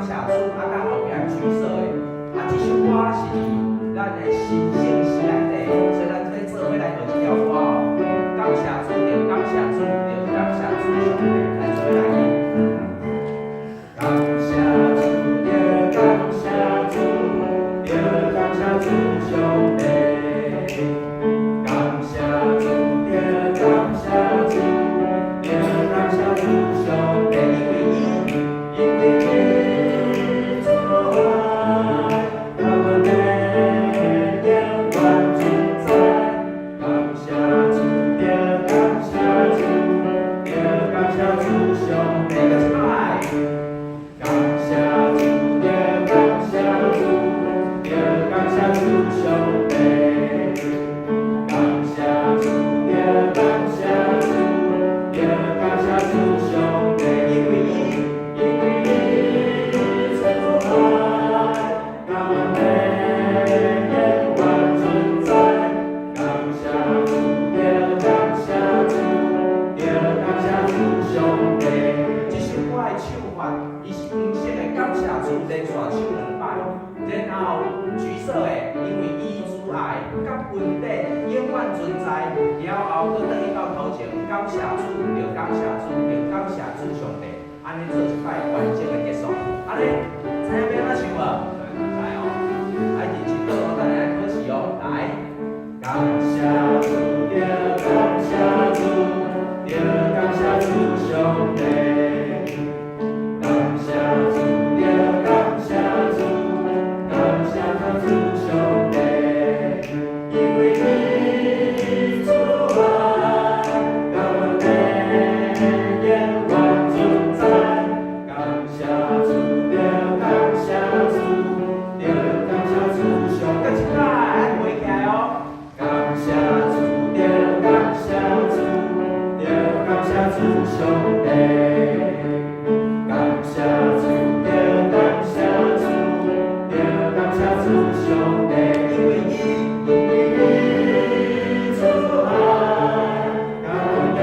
謝主，啊，佮後壁橘色的，啊，這首歌是佇咱的神聖詩內底，所以咱做做伙來學這條歌哦。感謝主，著感謝主，著感謝主上帝，來做伙來去。感謝主，著感謝主，著感謝主上帝。感謝主，著感謝主，著感謝主上帝，因為伊慈愛，予阮的永遠存在。感謝主，著感謝主，著感謝主上帝，閣一擺。感謝主，著感謝主，著感謝主上帝。感謝主，著感謝主，著感謝主上帝，因為伊慈愛，予阮的永遠存在。感謝主，著感謝主，著感謝主上帝。這首歌的唱法，伊是黃色的感謝主連續唱兩擺，然後橘色的，因為伊慈愛佮恩典永遠存在，了後閣轉去到頭前，感謝主，著感謝主，著感謝主上帝，按呢做一擺完整的結束。按呢，知影欲按怎唱無？知哦，愛認真做哦，等下愛考試哦，來。感謝主，著感謝主，著感謝主上帝。感謝主，著感謝主，感謝主上帝，因為伊慈愛，予阮的永遠存在。感謝主，著感謝主，著感謝主上帝。閣一擺，愛背起來哦。感謝主，著感謝主，著感謝主上帝。感謝主，著感謝主，著感謝主上帝，因為伊慈愛，予阮的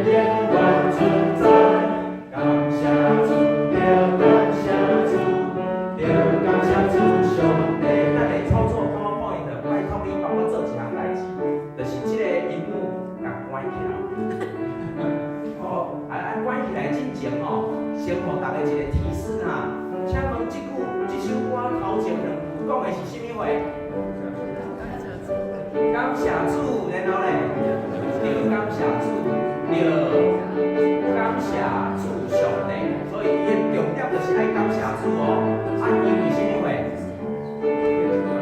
永遠存在。感謝主，著感謝主，著感謝主上帝。咱來操作 PowerPoint，拜託你幫我做一項代誌，就是這个螢幕共關起來。好，啊啊，關起來進前吼，先予大家一個提示哈。請問這句這首歌頭前兩句講的是啥物話？感謝主，然後咧，著感謝主，著感謝主上帝。所以伊的重點就是愛感謝主哦。啊，因為啥物話？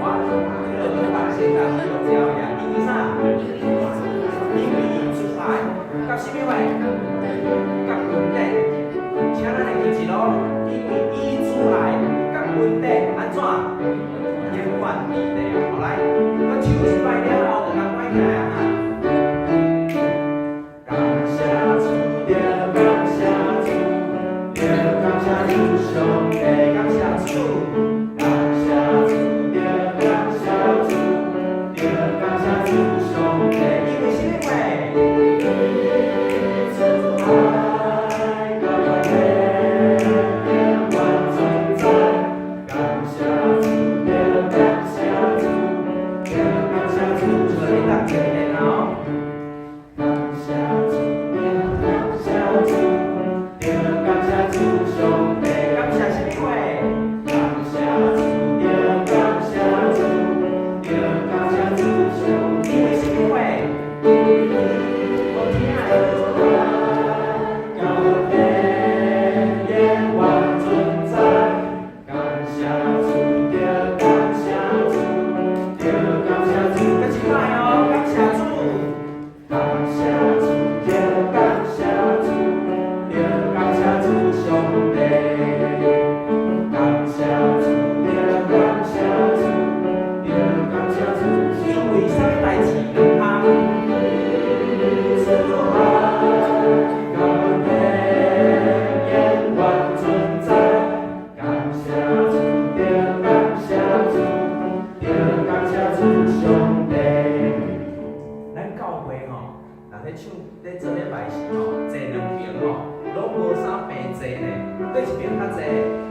我這個發現當中了呀，因為啥？因為伊慈愛，佮啥物話？佮恩典。請咱會記住咯，因為伊慈愛，佮恩典按怎？永遠佇咧。好來，我唱一擺了後，就共關起來啊！感謝主，著感謝主，著感謝主上帝，感謝主，感謝主，著感謝主，著感謝主上帝，因為啥物話？伊慈愛，予阮的永遠存在。感謝主，著感謝主，著感謝主，所以當前面哦。感謝主，著感謝主，著感謝主上帝，感謝啥物話？感謝主，著感謝主，著感謝主上帝，因為啥物話？好聽的。予阮的永遠存在。感謝主，著感謝主，著感謝主，閣一擺哦，感謝主，感謝主，著感謝主，著感謝主上帝。感謝主，著感謝主，著感謝主，因為啥物代誌兩項？慈愛，予阮的永遠存在。感謝主，著感謝主，著感謝主上帝。咱教會吼，若咧唱咧做禮拜時吼，坐兩邊吼，攏無啥平坐呢，佗一邊較濟？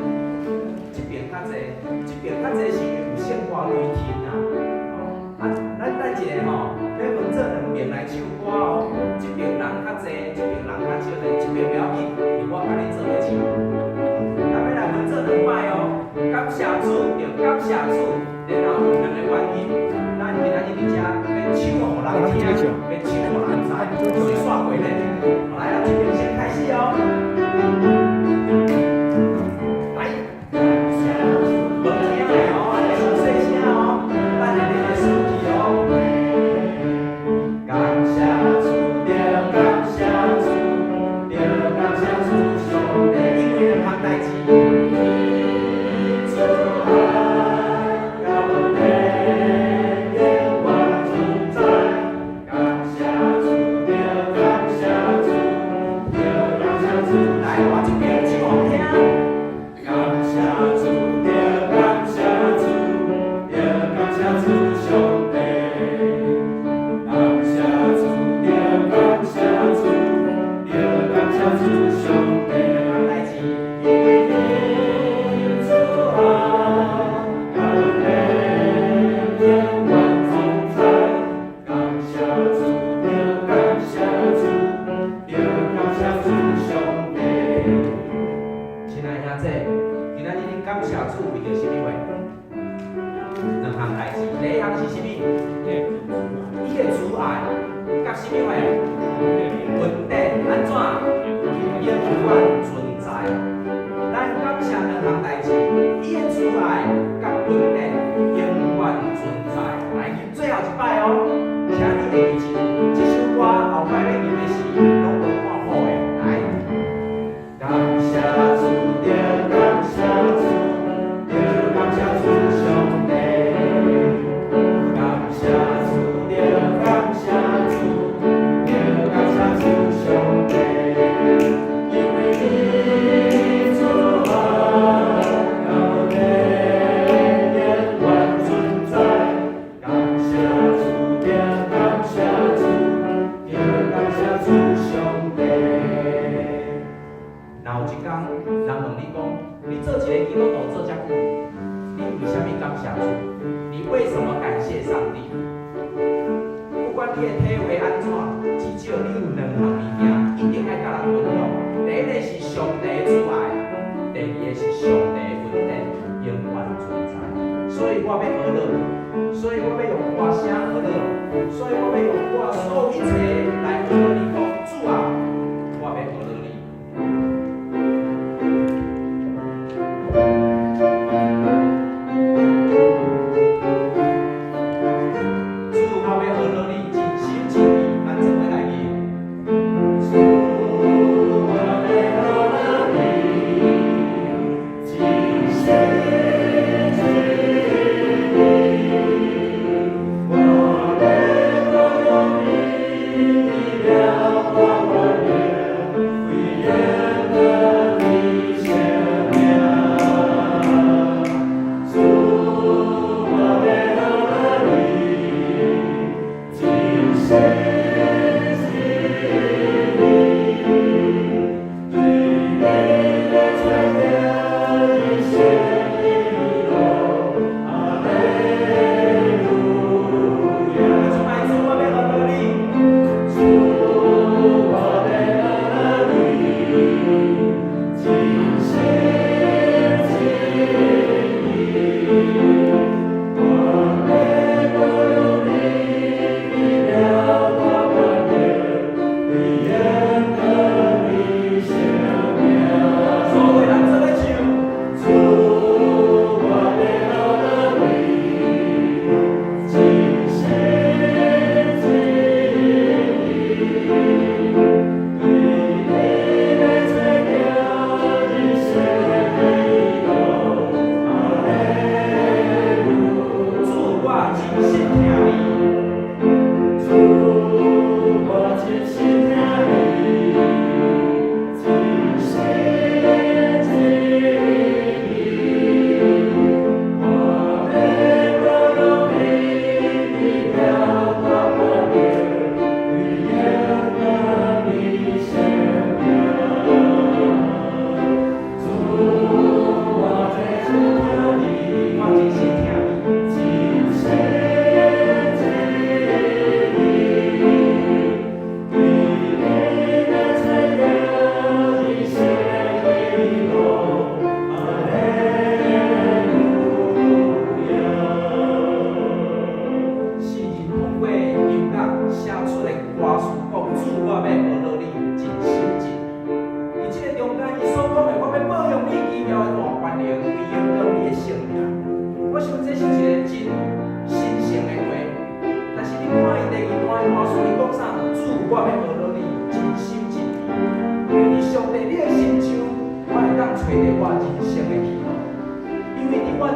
謝主，然後有兩个原因，咱今仔日佇遮欲唱予人聽，欲唱予人知，水煞過咧。來啊，這邊先開始哦。來，無聽的哦，愛傷細聲哦，等下你會輸去哦。感謝主，著感謝主，著感謝主上帝，因為兩項代誌。慈愛佮恩典永遠存在，感謝主，著感謝主，著感謝主。來，我這邊唱予聽。感謝主，著感謝主，著感謝主上帝。感謝主，著感謝主，著感謝主上帝。兩項代誌，因為你慈愛佮恩典永遠存在，感謝主，著感謝主，著感謝主上帝。親愛兄弟，今仔日恁感謝主為著啥物話？兩項代誌，第一項是啥物？伊的慈愛，佮啥物話？恩典按怎？永遠存在。咱感謝兩項代誌，伊的慈愛佮恩典永遠存在。來，最後一擺哦，請你會記住，這首歌後擺欲入的時，攏無看譜的。來，感謝主，著感謝主，著感謝主上帝。感謝主，著感謝主，著感謝主上帝。因為你慈愛佮恩典永遠存在，感謝主，著感謝主，著感謝主上帝。若有一工，人問你講，你做一個基督徒做遮久，你為啥物感謝主？你為什麼感謝上帝？不管你的體會按怎，至少你有兩項物件一定愛佮人分享。第一個是上帝的慈愛，第二個是上帝的恩典永遠存在。所以我欲學樂，所以我欲用歌聲學樂，所以我欲用我所有一切來學樂你講，主啊，我欲學樂你。主，我欲學樂你，盡心盡意，咱做伙來念。主，我欲學樂你，盡心盡意，我欲學樂你。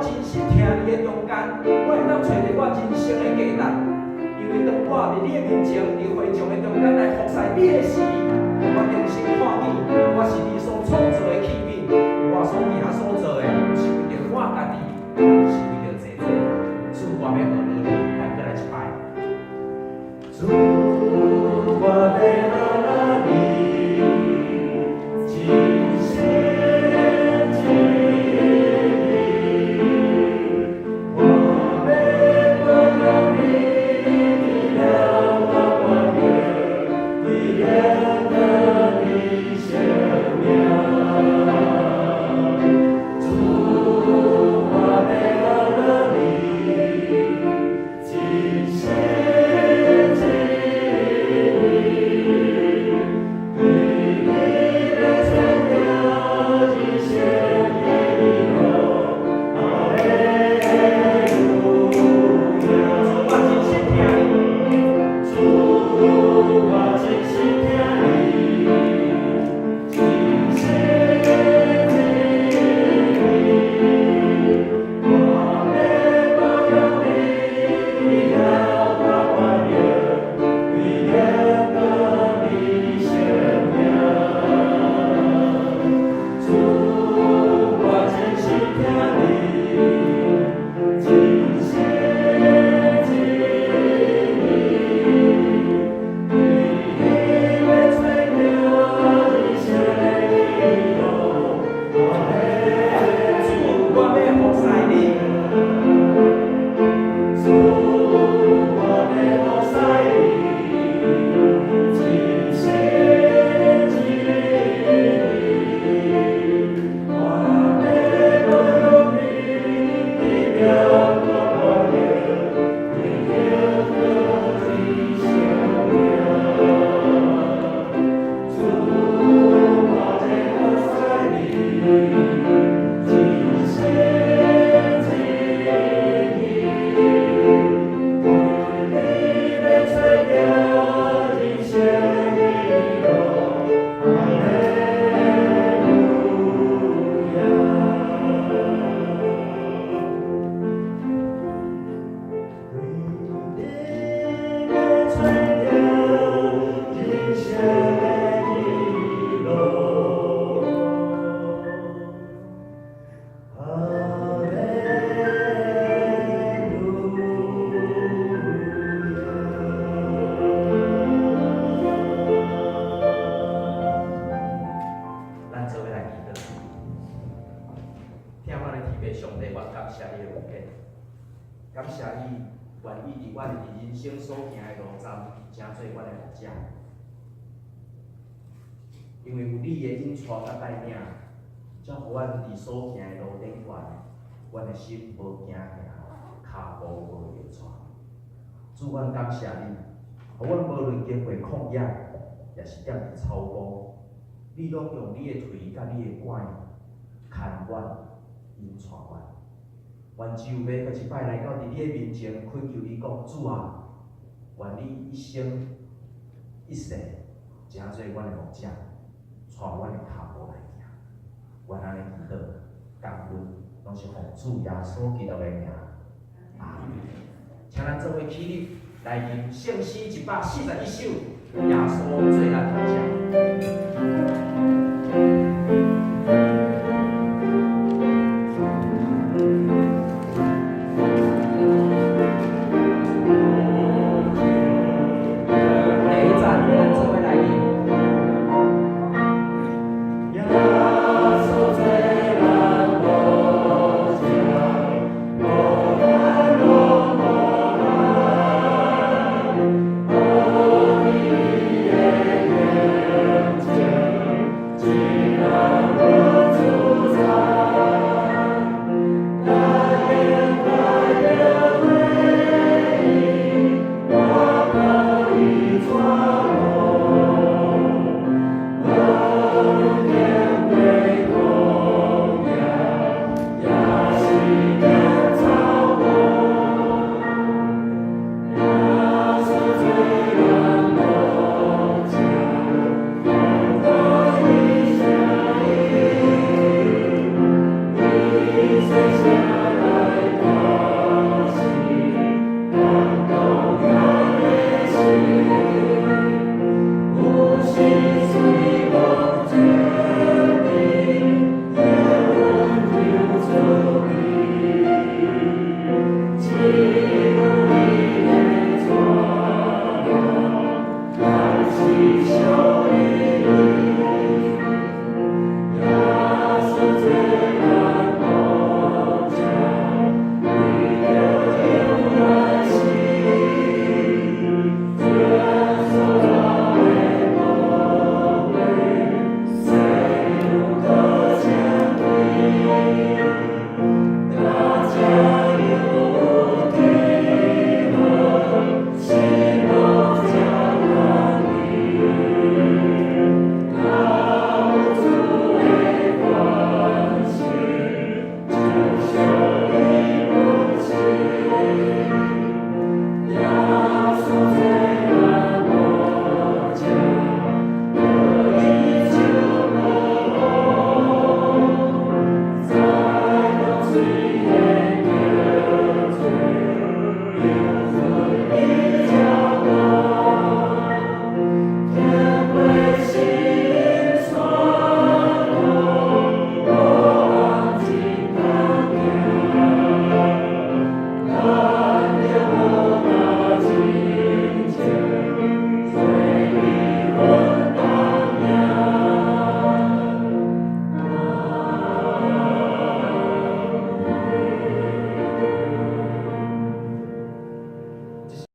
真實疼你的中間，我會當揣著我人生的價值。因為當我佇你的面前，佇會眾的中間來服侍你的時，我重新看見我是你所創造的器皿，我所行所做的，毋是為著我家己，是為著濟濟。主，我欲學你，咱閣來一擺。主，我欲學你，真心真意，我欲褒揚你，為了我願意，為顯明你聖名。主，我欲學你，真心真意，對你欲傳揚人生的喜樂，哈利路亞。主，我真心疼你。主，我真心疼你，真心真意，我欲褒揚你，為了我願意，為顯明你聖名。主，我真心疼你，真心真意，對你欲傳揚人生的喜樂，哈利主，我欲服侍你。主，我欲服侍你，真心真意，我欲褒揚你，為了我願意，為顯明你聖名。主，我欲服侍你，真心真意，對你欲傳揚人生的喜樂，哈利路亞。為你欲傳揚人生的喜樂，哈利路亞。咱做伙來祈禱。疼阮的天父上帝，我感謝你的恩典，感謝你願意佇阮佇人生所行的路站，成做阮的牧者。因為有你的引帶佮帶領，才予阮佇所行的路頂懸，阮的心無驚嚇，跤步無搖掣。主，阮感謝你，予阮無論經過曠野，抑是踮佇草埔，你攏用你的槌佮你的拐牽阮、引帶阮。願只有欲閣一擺來到佇你的面前，懇求你講：主啊，願你一生一世成做阮的牧者，帶阮的跤步來行。阮按呢祈禱，感恩，攏是奉主耶穌基督的名。阿門。請咱做伙起立，來吟聖詩141首，耶穌做咱牧者。第一節，咱做伙來吟。耶穌做咱牧者，無難攏無難，予伊的眼睛，一人無自在，但願帶著回應，我可以帶路。無論經過曠野，抑是踮草埔，耶穌做咱牧者，聽到伊聲音，伊說。